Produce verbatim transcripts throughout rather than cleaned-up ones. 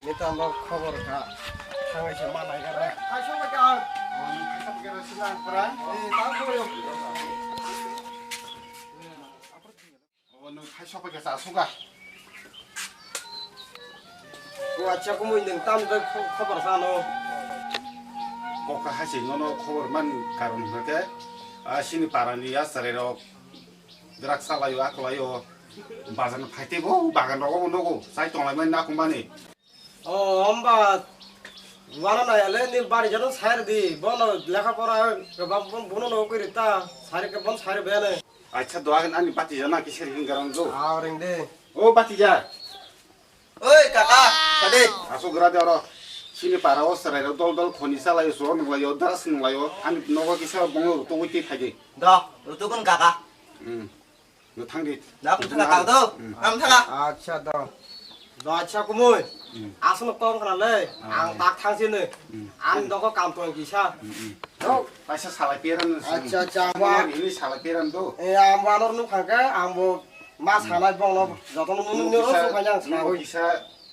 Neta no khobor kha. Thangai se ma nai gara. Ai so ka. Ni kha ka sila kra. Ni ta khobor yo. O no khai sok ka sa suga. O acha kumui nung tam ka khobor sa no. Ko ka ha se no no khobor man karon ha ke. A sini parani ya sare rok. Drak salayo, aklayo. Bazan phaite bo, bagan rogo bo nogo. Sai tonglai mai na kumbani. O, hamba. Wano na yale ni bari jano sair di. Bono lekha pora ke bab bon bono no kiri ta. Sair ke bon sair bene. Acha doagan ani bati jana kisir hingaran do. Ah, ring de. O bati ja. Oi, kaka, sadi. Asuk gra de oro. Sini para o serai dol dol khoni salai so nunglayo, das nunglayo. Ani nogo kisa bongo rutu witi thaji. Do, rutu kun kaka. Hmm. No thangdi. Da kun thaka kaka do. Hmm. Am thaka. Acha do. Do acha kumui. Hmm. Asuk kong khana le. Ah. Ang tak thang sini. Hmm. Ang nogo kam tong kisa. Hmm, hmm. Do. Paisa salai peran. Acha, acha, wa. Ini salai peran do. Eh, ang wanor nuk khangka, ang bo Ma sanai bongno jotono nung nung nung nung kisa, sung kanya nung sanai. Kisa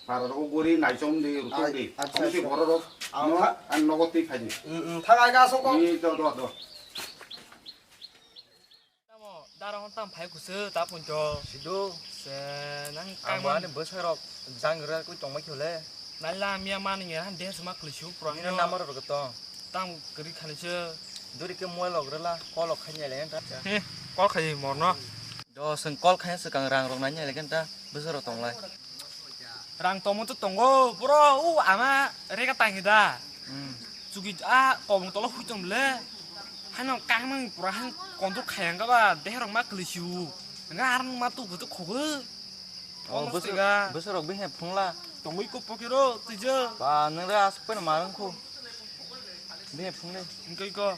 para rok gori naichom de rutuk de. Ai, acha, acha. Borok rok ang no tha- ang nogo twi phaidi. Mm, mm, thang ai ga sung ko. Ni do do do. Tamo dara hon tam phai kusu ta punjo. Sidu. Se nang ang kang ani bwsai rok jang ra kui tong mai khole. Nai la miya mani nge han de suma kli su pro. Ni number rok to. Tam kri khani se. Duri ke mobile rok rela call rok khanya le ta. He, call khai morno. Do, chwng call khai swkang rang rok nai nai lekhe ta bwswk rok tong lai. Rang tongmo to tongo, bro, u ama rega tang da. Hmm. Chuki a kobong tolo hui tong le. Hano kang mang pura han kontor khayang ga ba, deh rok ma kli siu. Nga arang ma tu gutu khogo. Oh, bwswk, bwswk rok bini phungla. Tongwi ko pokiro, twijo. Ba, nang re asuk pen marang khu. Bini phungle. Engkoi ko.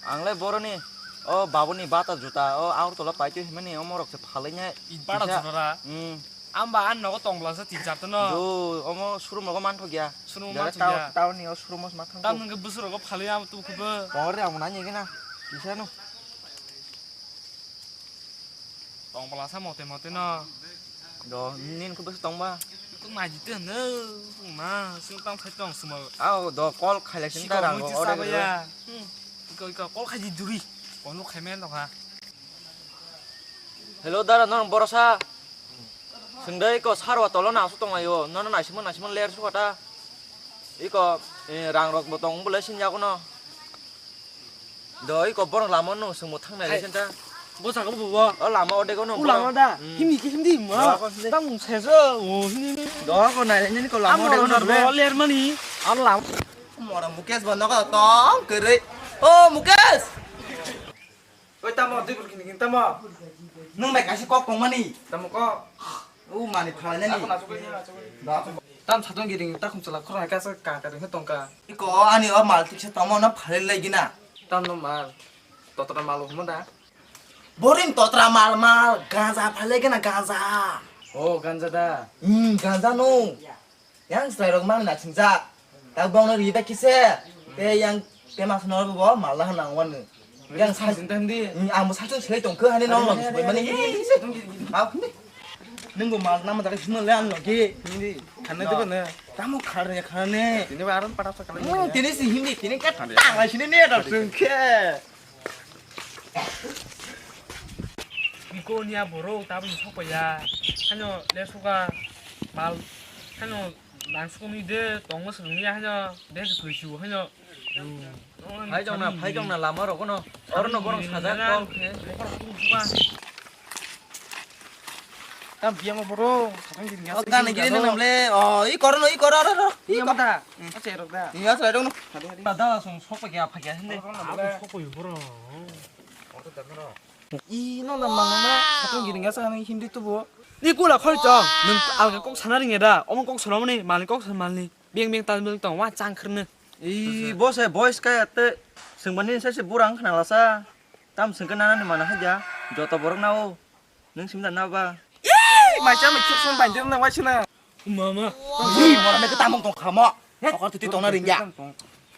Ang le boroni, o babuni bata juta, o Agartala paitwi himani, omo rok se phalai nai. I bata juta ra? Hmm. Amba an nogo tong bwlasa tin char tano. Do, omo showroom rogo man thok ya. Showroom man thok ya. Town ni o showroom ma thang. Tam nang bwswk rogo phalai am tu khubw. Pore ang nai ngi na. Kisa no. Tong bwlasa mote mote no. Do, nin ko bwswk tong ba? Ko naidi te hwno, ma, sing tang khai tong sumo. Ao, do, call khailai sing ta rang oi oro. Sabaya. Hmm. Iko, iko, call khai di duri. Kono khai men dong ha. Hello, dara, nang borosa. Sing dai ko sarwa tolo na su tong ayo. Nono naisimo, naisimo ler su kata. Iko, eh, rang rok bo tong bole sin ya kono. Do, iko borok lama no sungbo thang nai. Hai. Senta. Bo saka bo bo. O lama ode kono. U lama da. Hmm. Himni ke himdi ma. Do, ko himdi. Tang mung seso. O himni. Do, ko nai, nini ko lama ode kono. Amo ro ler mani. Ar lama. Mora Mukesh bo nogo tong kwrwi. O Mukesh. Oi, tamo, dui burki ni tamo. Nung bai kaisa kok tong mani. Tamo kok. U mani phalai nani. Tam satung giring ta khum chala khorang ka sa ka ka ring tong ka. Iko ani o mal tiksa tamo no phalai lai gina. Tam no mal. Totra mal huma da. Boring totra mal mal ganja phalai gina ganja. Oh, ganja da. Hmm, ganja no. Yang chwrai rok mang na singjak. Tak bong no ri ba kise. Te yang te mas no bo mal la nang wan. Yang sa sin tan di. Hmm, ang bo sa chung selai tong kha hani no. Mani. Nung bo mal nama tak himle an no ki. Hindi. Khana de na. Tamo khar ne khana ne. Tini ba aram pada sa kala. Hmm, tini si hindi, tini ka tang la sini ne da chung khe. Biko niya borok tabuk sok paiya. Hano lesuka mal hano nangsukni de tongma swrwngya hano de kwisiu hano. Phai jongna, phai jongna lama rok no. Oro no borok sajak kol khe. Tam biyama borok. O gana gini nang le. O i koro no, i koro ro ro. I koro da. Acha rok da. Iya sai rok no. Da song sok paiya phaiya hinde. Sok paiya borok. I no na mangna, satung giring ya sa nang hindi tubo. Ni kula khoi to, nung alga kok sana ring da, omo kok sana mani, mali kok sana mali. Beng beng tal beng tong wa chang kherne. I bo se boys ka te, sengmani se se burang khna lasa. Tam sengka nana ni mana haja, joto borok na o. Nung simda na ba? Ih, mai cha mai chuk sung bai dir na wai sina. Mama. Ih, mora me tamung tong khamo. Okor tuti tong na ringya.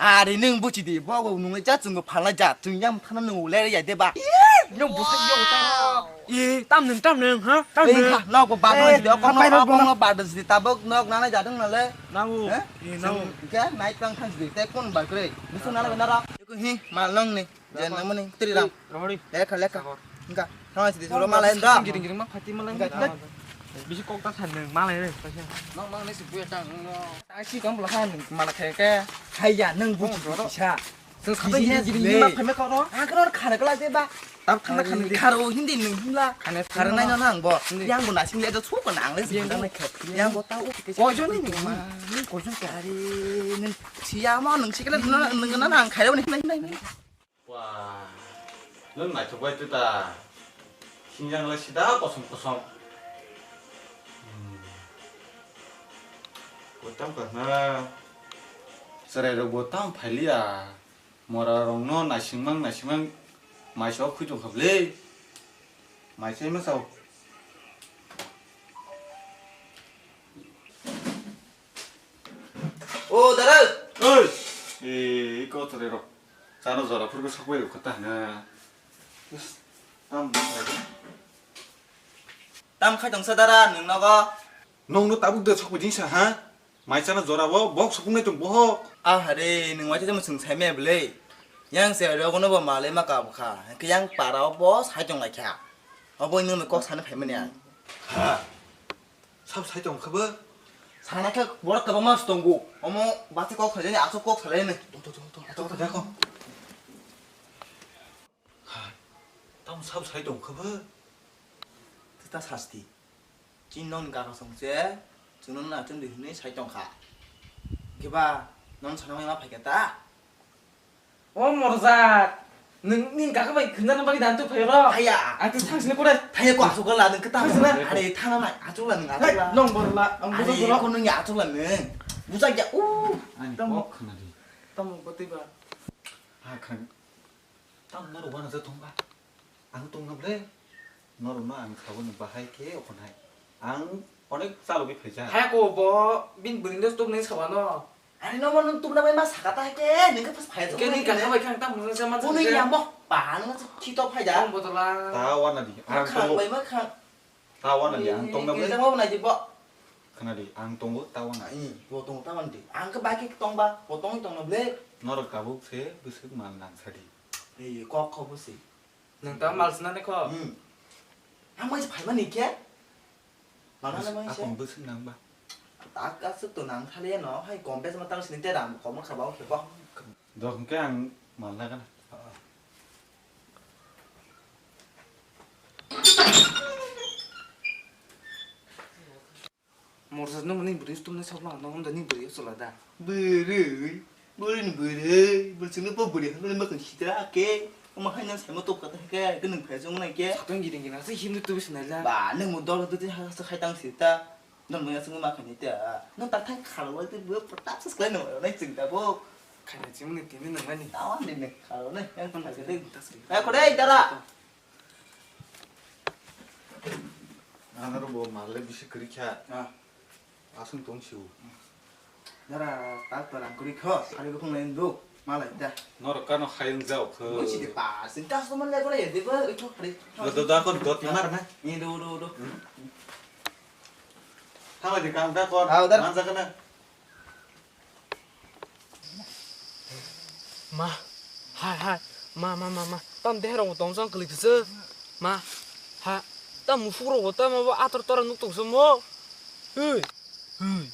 Ari nung buchi di, bo bo nung cha chung phalna ja, chung yam thana nung le ya de ba. Nung busa yo ta. I, tam nwng, tam nwng, ha? Tam nwng. Nok bo bad Eh, sidi, okong nok, papai rok okong bono. Nok bad sidi, tabok nok nana jadong nale. Nangu. Eh? I, nangu. Ke night plang thang sidi, te kon ba kre. Busu nana bena ra. Iko hi, mal nong ni. Je nang mani, tri ram. Rohori. Lekha, lekha. Sakor. Enggak, thang sidi, solo malai ndra. Giring, giring ma phati malai. Enggak, enggak. Bisi kok ta than nwng, malai re, paisa. Nok, nok ni si buya tang, nok. Taksi kong bela khan, mana khe ke. Haiya, nwng buji, buji sa. Sing sabo Gini, hini gini, le. Gini ma phaima kok no. Ang kano khana kala je ba. Tam khana khana di. Kharo hindi nung himla. Khana khana nai no nang bo. Hindi. Yang bo nasing le do chu ko nang le sing nang khe. Yang bo ta u ke. Ko jon ni ma. Ni ko jon ko. Are nung siya mo nung sikle nung nung nang khai ni nai nai. Wa. Nung nai chok bai tu ta. Sinjang le sida kosom kosom. Hmm. Ko tam ka na. Serai rok bo tam phailiya. Mora rokno naisingmang naisingmang maisok khwi tongkha bwle. Maisai ma sao. O dara. Oi. E, i kochare rok. Chano jora phurgo sokbai rok kata hana. Is, tam. Tam khai tongsa dara nwng nogo. Nongno tabuk de sokbai dingsa ha? Mai chana jora o bok sokung nai tong bohok. Ah re, nwng waisa tamo swng sai maya bwle. Yang se rogo no bo malai ma kabo kha. Hwnkhe yang para o bo sai tong lai kha. Obo nwng kok sana phai mani ang. Ha. Sab sai tong kha bo. Sana khe borok kwbangma se tongo. Omo basi kok sai jani aswk kok salai ni. Tong, tong, tong, tong. Ato kha jako. Hai, tamo sabo sai tong kha bo? Tita sasti. Chini nokni gana song se, chwngno na chwng di hwnwi sai tong kha. Khe ba, non sana mai ma phai kha ta? O morjak, nwng nini kaka bai khwnjana bagwi dan tu phai ro? Haya. Ang twi thang sini kore. Thaya ko asuk la nwng kwta. Thang sini. Are thana nai asuk la nwng asuk la. Nong bor la, ang bujak boro. Ko nwng ya asuk la nwng. Bujak ya, u. Ani tamo kok khna di. Tamo ko twi ba. Ha khang. Tamo norok wana ja tong ba. Ang tong na ble. Norok no ang sabo ni bahai khe okhon hai. Ang onek chalogwi phaijak. Hai ko bo bin bwrwi no tubnai sabano. Ani no mo nung tubna bai ma saka ta hai khe nung khe pas phai. Ke ni kaka bai khang tam nung se man. Kunu ya mo pa nung se khito phai ja. Tamo bodola. Ta wana di. Ang khang bai ma khang. Ta wana di, ang tong na ble. Jang wana di bo. Khana di, ang tongo ta wana. Bo tong ta wana di. Ang khe bai khe tong ba, bo tong tong na ble. Norok tabuk se bwswk mal nang sa di. Ei kok kho bo se. Nang ta mal sna ne kho. Hmm. Ang bai phai mani khe. Mana na mai se. Akon bwswk nang ba. Tak aswk to nang thali no, hai kom bes ma tang sini te ram kom kha ba o khe bo. Dok hwnkhe ang mal nagana. Morsa no ni bwrwi stumni sabla no, honda ni bwrwi chwla da. Bwrwi, bwrwi ni bwrwi, bwrwi chwngno po bwrwi hwnwi ma kan sitra ke. Omo hai nang saima tok kata ke, ke nang phai jong nai ke. Satong giring giring se himni tubi sinai la. Ba, nang mo dol dol ha sa khai tang sita. Nang mo ya sung ma khani ta. Nang ta thai khalo te bu protap sa sklai no nai ching ta bo. Khani chim ni tini nang mani. Tawan de ne khalo ne. Yang tang sa de. Ai khore dara. Anaro bo malle bisi kri kha. Ah. Asung tong siu. Dara tak parang kri kho. Sari ko phung lain do. Malai da. Nor kano khayung jao kho. Mo si de pa. Sin customer le ko le de ba. Ito hari. Do do da kon dot mar na. Ni do do do. Thanglai di kang da kon. Ah, udah. Manjak na. Ma, hai, hai, ma, ma, ma, ma, tam dehe rong tong jang klik se, ma, ha, tam musuk rong tam abo ator tora nuk tong se mo, hui, hui,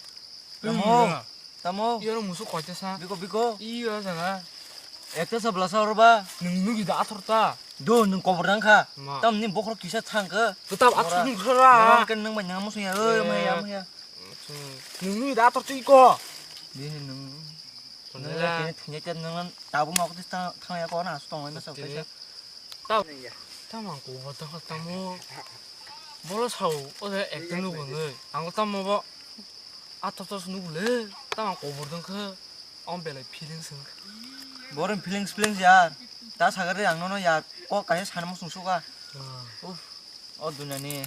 tamo, tamo, iya rong musuk koi te sa, biko, biko, iya jaga, ekta sa bela sa oro ba, nung nugi da ator ta. Do, nung kobor nang kha. Ma. Tam ni bokhorok kisa thang kha. To tam athuk nung khara. Moran ke nung bai nang musung ya, oi, ma ya, ma ya. Nung ni da ator twi ko. Di nung. Nung ya kene thung ya kene nung tabuk nok tis thang, thang ya ko na, asu tong na sa kaisa. Tam. Tam ang ko ba ta tamo. Bolo sao, o de ek nung nung. Ang ko tamo ba. Ator tor se nugule, tamo kobor dong khe, om belai feelings wng. Boring feelings, feelings ya. Ta sagare ang nono ya, kok kaisa sana musung suka. Ah. Uff, o dunia ni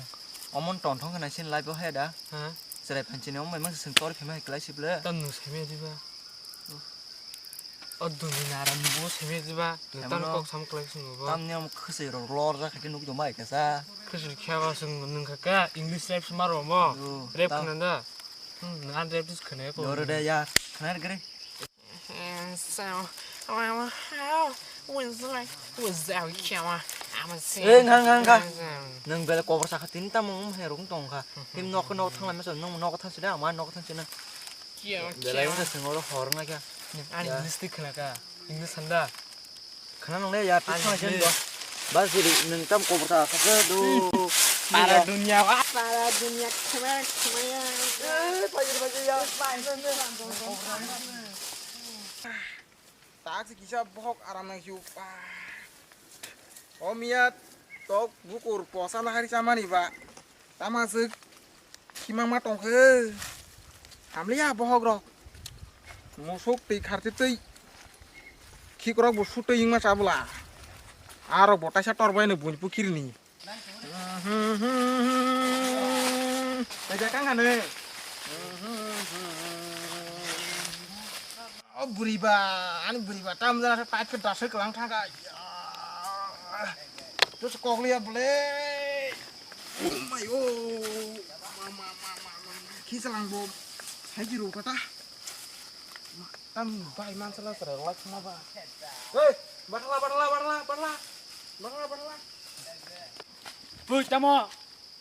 omon tong thong khna sin life o haya da. Ha? Cherai phanchini om bai mang sing tor phema hai klai siple. Tam nung sai me diba. O duni nara nubo simi jiba. Tamo kok sam klai sung nubo. Tamni am khwsai rok lor ja khaikhe nuk tong bai kasa. Khwsai khya ba sung nung kha ka English rap sma ro mo. Rap khna da. Hmm, an rap dis khna ko. Dore de ya. Khna gre. So, was like, was that camera? I'm a Ei, ngang, ngang, ngang. Nung bele kobor sakha tini tamo wng hai rung tong kha. Tim nok nok thang lamesa nung nok thang sida ama nok thang sina. Bele wng thang sing oro hor ngai kha. Ani English ti khna ka. English handa. Khna nang le ya, pis thang sing do. Bas jiri nung tam kobor sakha do. Para dunia, para dunia, kma, kma ya. Eh, pajir, pajir ya. Tak se kisa bohok aram nang hiu. O miya tok bukur posa na hari chamani ba. Tama se kimang ma tong khe. Hamliya bohok rok. Musuk tei kharti tei. Khikrok bo sutei ingma chabla. Aro bo taisa torbai no bun pukir ni. Kaja kang ane. O buriba, ani buriba tam jana khe pipe khe dasai kwlang thangkha. Tus kokliya bole. Oh my oh. Ma ma ma ma ma. Khisalang bo. Hai jiru kata. Tam bai mansala sara lak ma ba. Hei, batala batala batala batala. Batala batala. Pui tamo.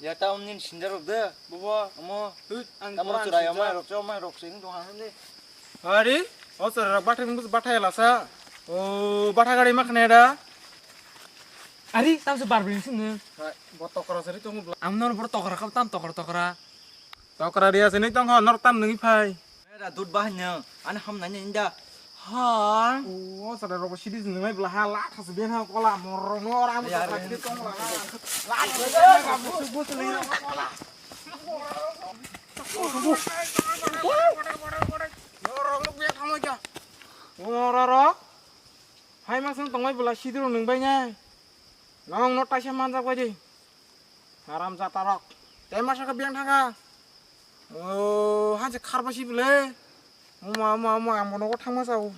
Ya ta umnin sinjar de. Bobo. Amo. Hut ang. Tamo churai amai rok chomai rok sing dong han de. Ari, o sara rok bathai bus bathai lasa. O batha gari ma khne da. Ari, tam se bar bring sing ne. Hai, bo tokra sari tong bla. Am non bor tokra kap tam tokra tokra. Tokra dia sini tong ho nor tam nungi phai. Era dut bah nyo, ani ham nanya inda. Ha. O sara rok sidi nungai bla ha la thas ben ha kola mor mor am tokra sidi tong la. La bus bus le kola. Nor rok nuk bia thamo kya. Nor rok. Hai ma sung tongbai bla sidro nung bai nai. Nong no taisa manjak bai di. Haram jata rok. Te masa ka biang thanga. O hanse kharba si bole. Muma muma muma ang bono thangma sao.